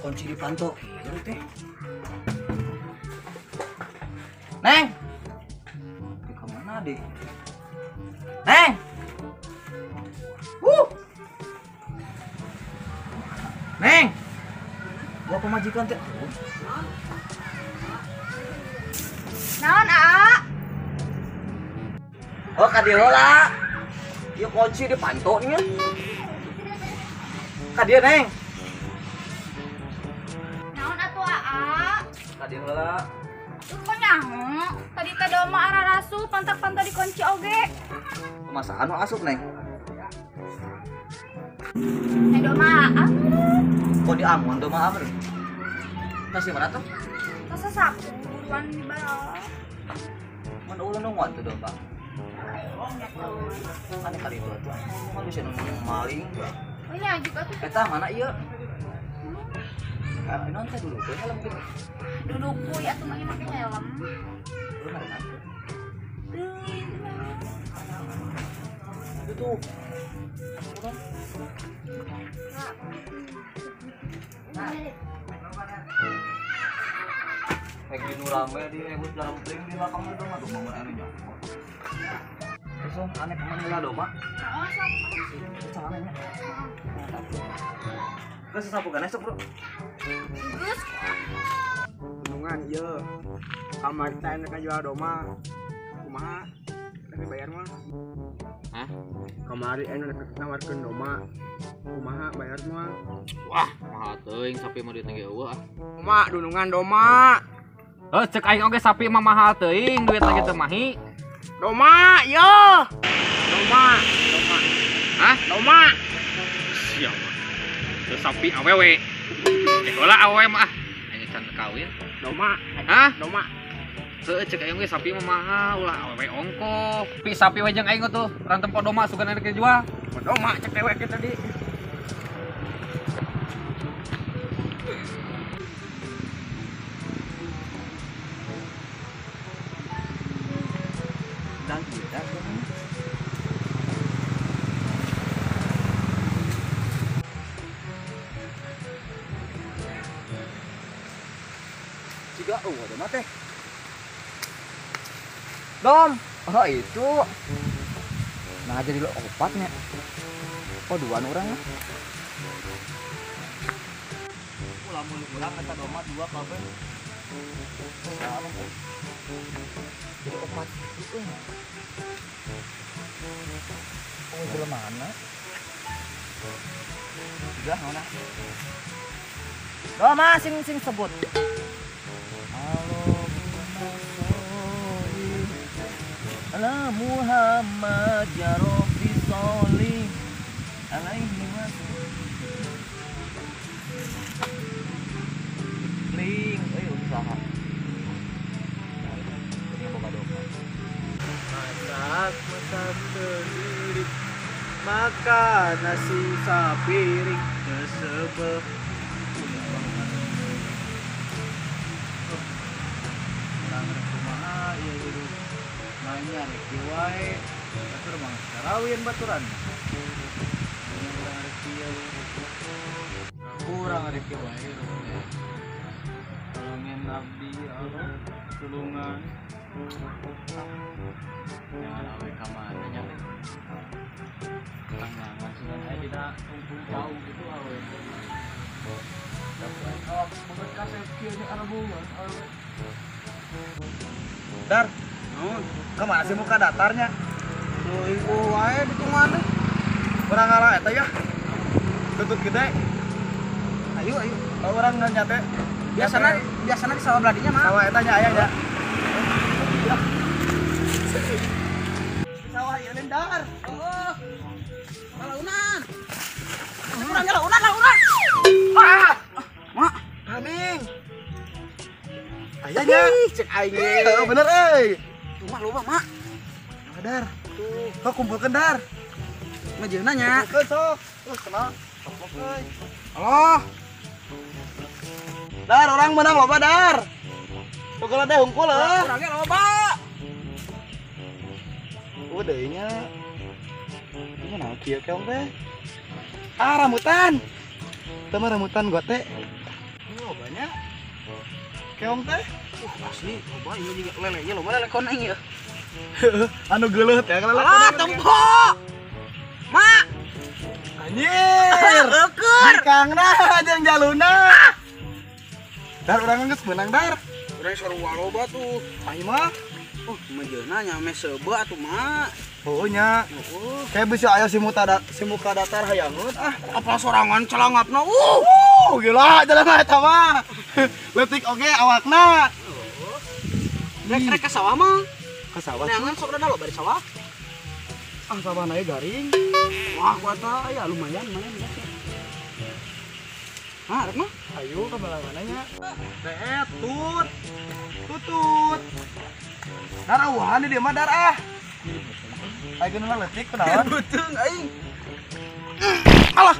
Kunci di panto kieu teh. Neng. Di mana deh? Neng. Neng. Gua pemajikan teh. Naon, Aa? Oh, ka dieu heula. Ieu kunci di panto nya. Ka dieu, Neng. Naon atuh, Aa? Ka dieu heula. Kok nyaho? Tadi teh doma ararasu pantak-pantak dikunci oge. Kumaha nu asup, Neng? Eh doma Aa. Kok diamun doma Aa? Tas di mana tuh? Tas sapu buruan di bawah. Mun ulun nungguan tuh domba. Aneh kali itu atuh. Mun bisa nunggu maling. Oh iya juga tuh. Eta mana ieu? Ini non teh duduk teh helm gitu. Duduk kuy atuh mah make helm. Lu mana tuh? Itu. Kayak gini rame di ribut dalam pling di belakang itu mah tuh bangun anu nyokot. Terus aneh kemana lah doma? Oh, sok. Celananya. Terus sapu kan esok, Bro. Geus. Tulungan ieu. Kamari teh anu jual doma. Kumaha? Tapi bayar mah. Hah? Kamari anu nawarkeun doma. Kumaha bayar mah? Wah, mahal teuing sapi mah duitna ge eueuh ah. Kumaha dunungan doma? Heuh, cek aing oge sapi mah mahal teuing duitna ge teu mahi. Doma, yo. Doma, doma. Hah? Doma. Siap. Teu sapi awewe. Eh heula awewe mah ah. Aing can kawin. Doma. Hah? Doma. Heuh, cek aing oge sapi mah mahal, ulah awewe ongkoh. Pi sapi we jeung aing tuh, urang tempo doma sugan rek dijual. Doma cek dewek ge tadi. Juga doma teh. Dom, oh itu. Nah jadi lo opatnya. Oh dua orang lah. Lamun urang eta doma dua kabeh. Jadi opat itu. Oh jelema mana? Udah mana? Doma sing sing sebut. Ala Muhammad ya Rabbi sholli alaihi wasallam. Ling, euy usaha. Ini boga doma. Masak masak sendiri, makan nasi sapiring tersebut. Kumaha ieu hidup. Nanya rek kieu wae. Batur mah karawin baturan. Urang rek kieu. Kurang rek kieu wae. Tolongin abdi ya Allah, tulungan. Jangan awe ka mana nya. Tangan sugan aya dina tungtung jauh gitu awe. Tapi kalau beget kasep kieu di arabungan awe. Dar, kemana sih muka datarnya? Tuh ibu wae ditungan teh. Urang ngalah eta ya. Tutut gede. Ayo ayo. Kalau urang nanya teh biasana biasana di sawah beladinya mah. Sawah eta nya aya nya. Sawah ieu lain dar. Oh. Launan. Urang launan launan. Ah! Mak, Aming. Aya nya. Cek aing. Heeh bener euy. Rumah loba, Mak. Dar. Tuh, sok kumpulkeun dar. Ngajeuna nya. Kumpulkeun sok. Terus kenal. Sok euy. Allah. Dar orang menang loba dar. Pokoknya deh hungkul euy. Orangnya loba. Oh deui nya. Gimana kieu keong teh? Ah rambutan. Teu mah rambutan gua teh. Keong teh. Asli loba ieu juga lele nya loba lele koneng ya. Anu geuleuh teh lele. Ah, tempo. Ma. Anjir. Eukeun. Kangna jeung jaluna. Dar urang geus meunang dar. Urang sarua loba tuh. Aing mah. Oh, majeuna nya meh seubeuh atuh mah. Oh nya. Kayak bisa aya si muka datar hayangeun ah. Apa sorangan celangapna. Gila jalan eta mah. Leutik oge awakna. Rek ka sawah mah. Ka sawah. Neangan sok rada loba di sawah. Ah sawahna ge garing. Wah, kuat ya lumayan lumayan. Ah, rek mah. Ayo ka mana nya? Teh tut. Tutut. Dar eueuhan di dieu mah dar ah. Ayo geuna leutik kunaon? Beuteung aing. Alah.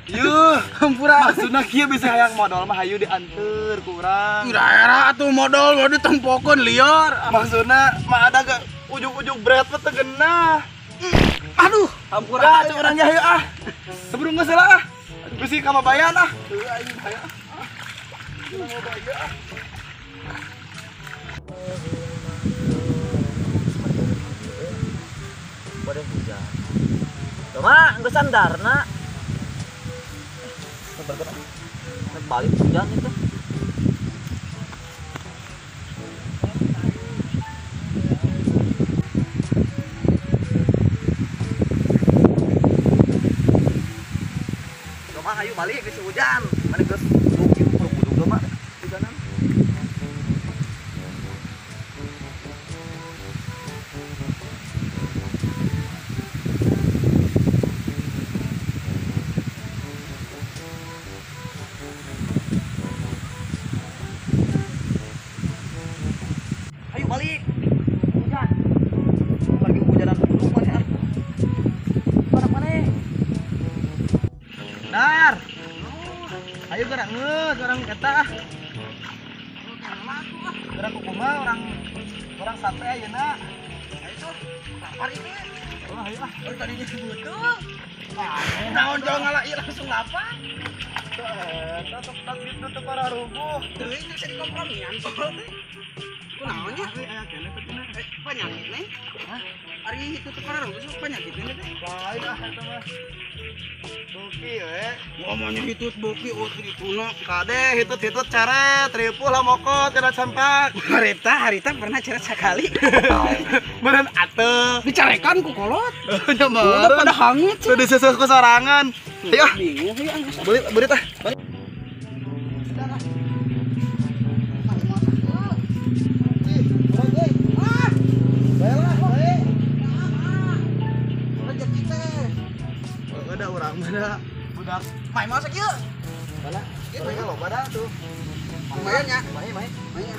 Yuh, hampura. Maksudna kieu bisa hayang modal mah hayu dianteur ku urang. Daerah atuh modal mah ditempokeun liar. Maksudna mah ada ge ujug-ujug berat mah teu geunah. Aduh, hampura cek urang ge hayu ah. Sebelum geus heula ah. Bisi ka mabayan ah. Heuh aing bahaya ah. Mabaya ah. Bade hujan. Cuma geus sandarna. Balik hujan itu. Cuma ayo balik ke hujan. Mana geus buduk doma hujanan. Balik hujan lagi hujanan buduk mana ah mana mana dar ayo gerak ngeus orang eta ah gerak kumaha orang orang sate ayeuna ayo tuh lapar ini oh ayo ah oh tadi geus beuteung naon jauh ngala ieu langsung lapar eta tok tak gitu teu pararuguh teuing bisa dikompromian kunaon nya? Penyakit nih. Hah? Ari itu teh pararuguh penyakit nih teh. Lain ah eta mah. Boki we. Ngomongnya hitut boki oh dituna. Kade hitut-hitut ceret, ripuh lah mokot kana campak. Harita pernah ceret sekali. Meureun ateuh. Dicarekan ku kolot. Nya mah. Udah pada hangit. Teu diseuseus ku sorangan. Ayo. Bingung ieu geus. Beulit ah. Mana budak main masak yuk mana main loba dah tuh lumayan ya main main main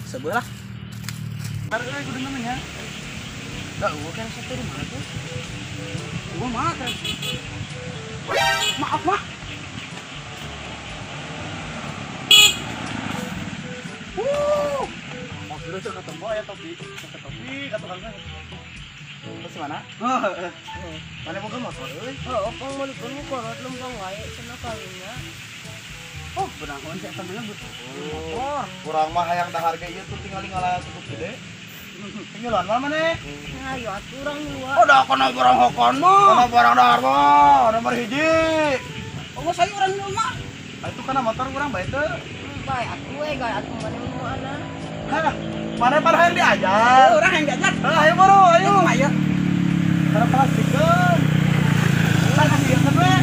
sebelah ntar euy kudu namanya dah gua kan sate di mana tuh gua makan maaf mah maksudnya tuh ketemu aya topi topi kata kalian terus mana? Mana boga motor euy? Heeh, pang meulikeun ku kolot lempang wae cenah kawinna. Oh, beunangan si eta mah motor. Urang mah hayang dahar ge ieu tuh tingali ngalah cukup gede. Tinggalan mah maneh? Hayu atuh urang luar. Oh, da kana barang hokon mah. Kana barang dahar mah nomor 1. Oh, geus hayu urang mah. Itu kana motor urang bae teu. Bae atuh we, gae atuh maneh nu ana. Hah, mana pada hayang diajar? Urang hayang diajar. Ayo buru, ayo. Ayo. Karena plastikeun. Urang kasihkeun we.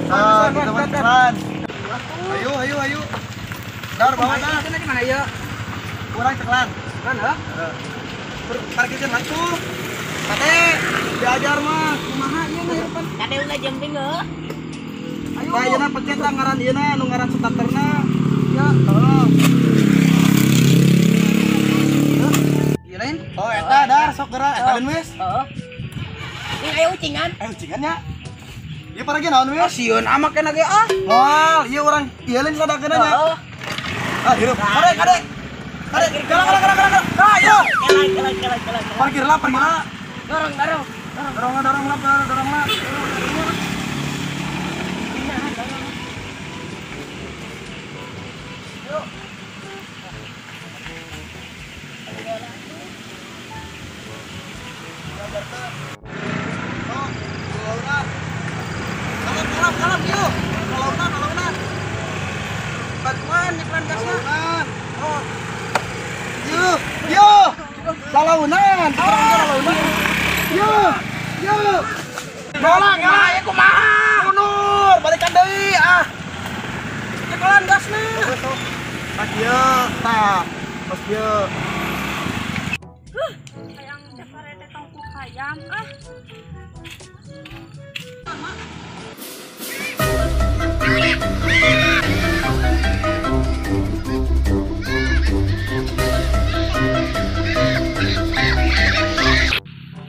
Ah, gitu mah keren. Ayo, ayo, ayo. Dar bawa dar. Di mana ya? Urang ceklan. Ceklan heuh? Heeh. Parkirkeun langsung. Kade diajar mah. Kumaha ieu ngahirupan? Kade ulah jemping heuh. Ayo. Bah, ieu na pencet lah ngaran ieu na nu ngaran starterna. Ya, heeh. Ieu lain? Oh, eta dar sok geura eta lain wis. Heeh. Ini aya ucingan. Eh, ucingan nya. Ieu paragi naon wis? Sieun amak kena ge ah. Moal, ieu urang ieu lain sadakeuna nya. Heeh. Ah, hirup. Kade, kade. Kade, gerak gerak gerak gerak. Ah, ieu. Kelak kelak kelak kelak. Parkir lah, parkir lah. Dorong, dorong. Dorong dorong lah, dorong lah. Yuk. Kalem, kalem, yuk. Kalaunan, kalaunan. Bantuan nyekelan gasnya. Oh. Yuk, yuk. Kalaunan, kalaunan. Yuk, yuk. Tolong ya, kumaha? Mundur, balikan deui ah. Nyekelan gasnya. Pas ieu, tah. Pas ieu. Hayang teh parete tongku hayam ah.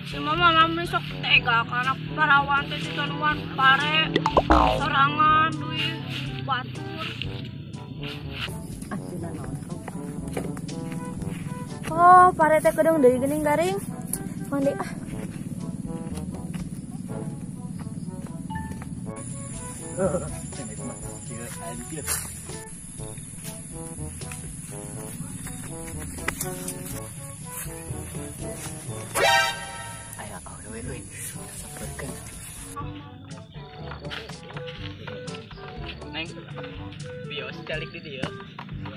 Si mama mami sok tega karena parawan teh ditaruhan pare sorangan duit batur. Oh, pare teh kedung deui geuning garing. Mandi ah. Ayo, awewe euy. Saperkeun. Neng, bios calik di dieu.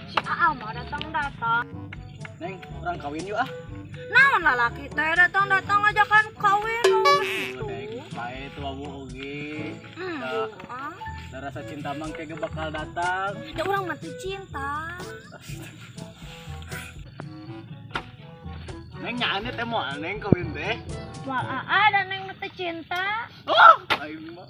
Si Aa mah datang-datang. Neng, urang kawin yuk ah. Naon lalaki teh datang-datang ajakan kawin oh gitu. Neng, bae tuh abu oge. Da rasa cinta mah kayaknya bakal datang. Da urang mah teu cinta. Neng nyaane teh moal neng kawin teh. Moal aa da neng mah teu cinta. Oh, aing mah.